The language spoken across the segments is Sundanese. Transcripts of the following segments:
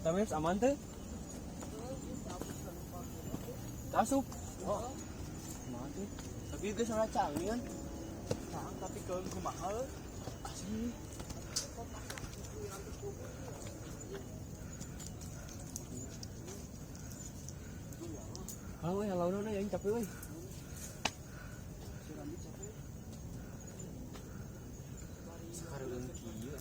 Eta maps aman teh? Asup. Oh. Kumaha tuh? Tapi geus salah canggih kan? Caang tapi keun kumaha? Asli. Halo, halo, halo, yang capek, woi. Sekarang kieu.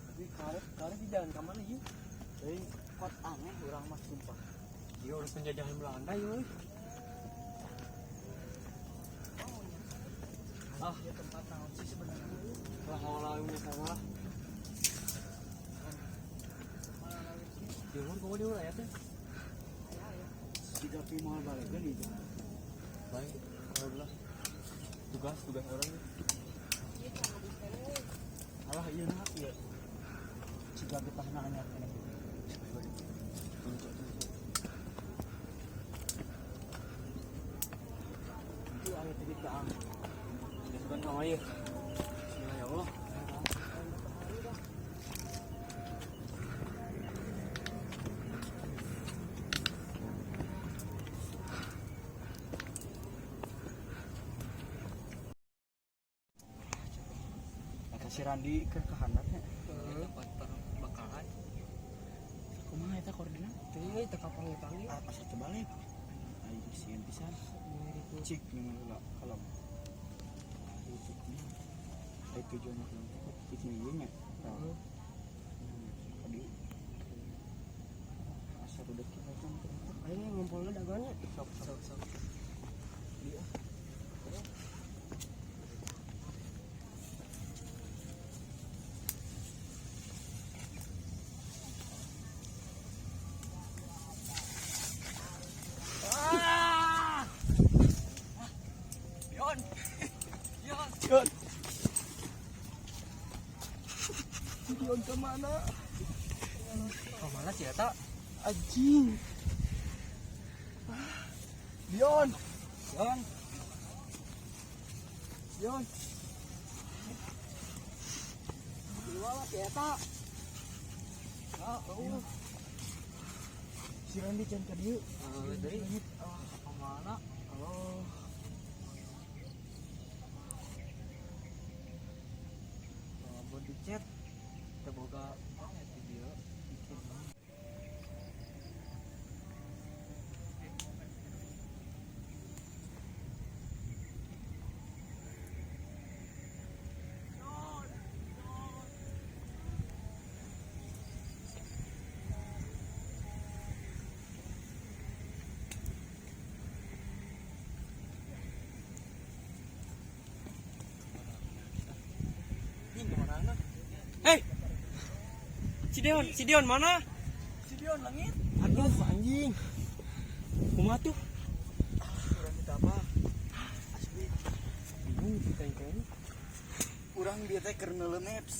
Tapi karet, karet di jalan ke mana ya? Euy, kot aneh urang mah sumpah. Iya, harus penjajahan Belanda ya, woi. Ah, Ya tempat naon sih sebenarnya? Lah lah ini sama lah. Di luar kok dia ya teh? Siga pi moal balegeun ieu jalan. Baik, kalau lah. Tugas tugas orang nih. Alah ieu nah ieu. Siga getahna anyar keneh gitu. Tunjuk tunjuk. Itu aya tadi caang. Ya sudah sama ya. Bismillah ya Allah. Eta si Randi keur kahandap nya. Tempat perbekalan. Kumaha eta koordinat? Teuing euy teu kapanggih-panggih. Ah, asa teu balik. Aing sieun pisan. Cik ningali lah kalem. Ieu cik nya. Ai tujuanna urang teh cik nu ieu nya. Tah. Tadi asa rudet kieu kan. Ayo ngumpulna dagoannya. Sok sok sok. Dia. Ah! Yon. Yon. Dion. Dion kemana? Kemana sih eta? Anjing. Dion. Yon. Dion. Dua lah si eta. Ah, oh. Si Randi can ka dieu. Deui. Ah, Kemana? oh. Oh, body chat. Teu boga di dieu. Ini kemana? Hei! Si Dion, si Dion mana? Si Dion langit. Aduh, anjing. Kumaha tuh? Urang kita apa? Asli. Bingung kita yang kayaknya. Urang bieu teh keur neuleuh maps.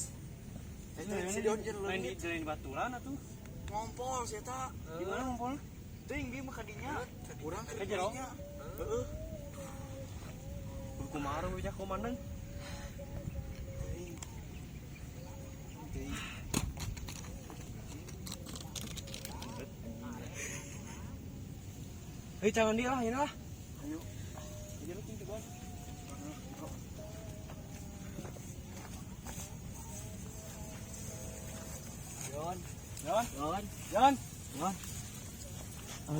Eta si Dion jeung Lain di leungit. lain baturan atuh. Ngompol si eta. Di mana ngumpul? Teuing bieu mah ka dinya. Urang keur Ka jero? dinya. Heeh. Kumaha bocah komandan? Teuing. Teuing. Hei, jangan dia lah, ini lah. Ayo. Ayo lu tinggi banget. Yon, Yon, Yon, Yon, Yon,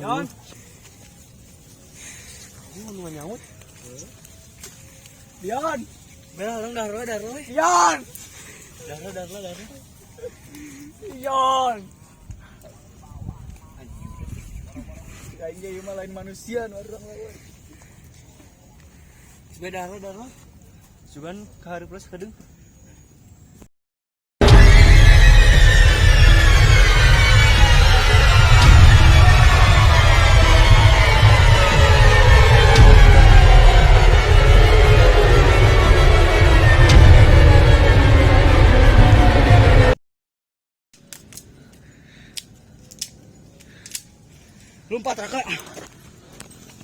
Yon. Ini mau nyaut. Dion. Belah, orang dah, dah, dah, Dion. dah, dah, dah, dah. Dion. Aing ge ieu mah lain manusia nu urang lawan. Sepeda dah, dah. Sugan ke hari plus kedeng. Lompat Raka.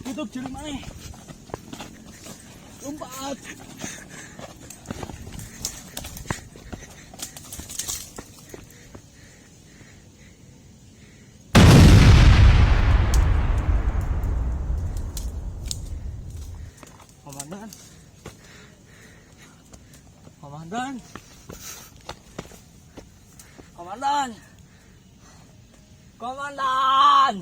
Tutup jari mana? Lompat. Komandan. Komandan. Komandan. Komandan.